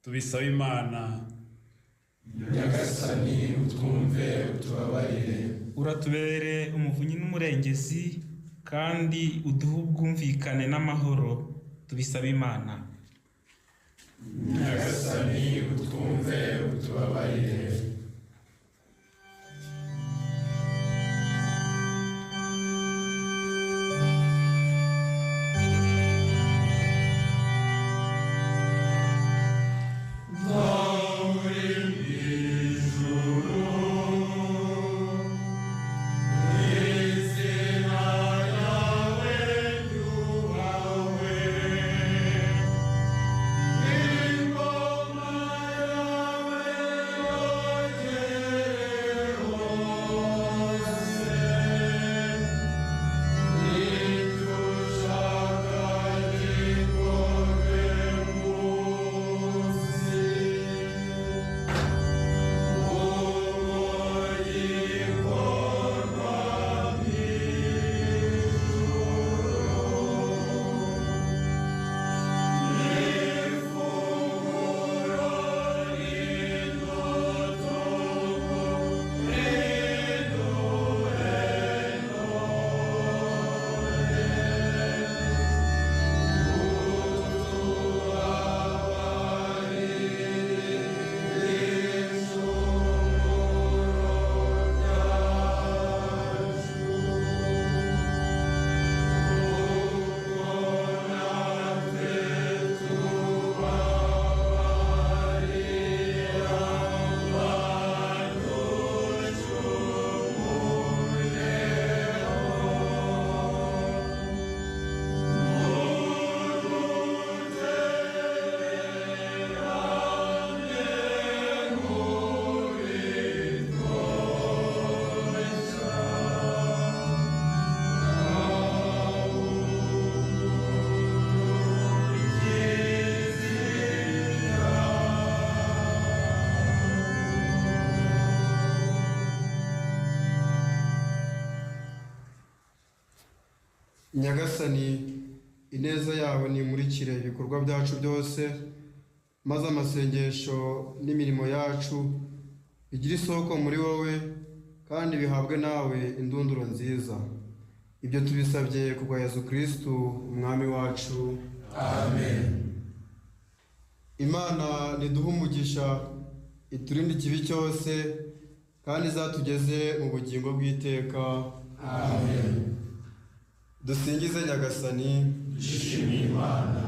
Tubisabe Imana. Nyagasani, utwumve, utubabarire. Uratubere umuvunyi n'umurengezi, kandi uduhe ubwumvikane n'amahoro. Tubisabe Imana. Nyagasani, utwumve, utubabarire. Nyagasani, ineza yawe nimurikire ibikorwa byacu byose, maze amasengesho n'imirimo yacu bigire isoko muri wowe, kandi bihabwe nawe indunduro nziza. Ibyo tubisabye kubwa Yezu Kristu Umwami wacu. Amen. Imana niduhe umugisha, iturinde ikibi cyose, kandi izatugeze mu bugingo bw'iteka. Amen. Dusingize Nyagasani. Dushimiye Imana.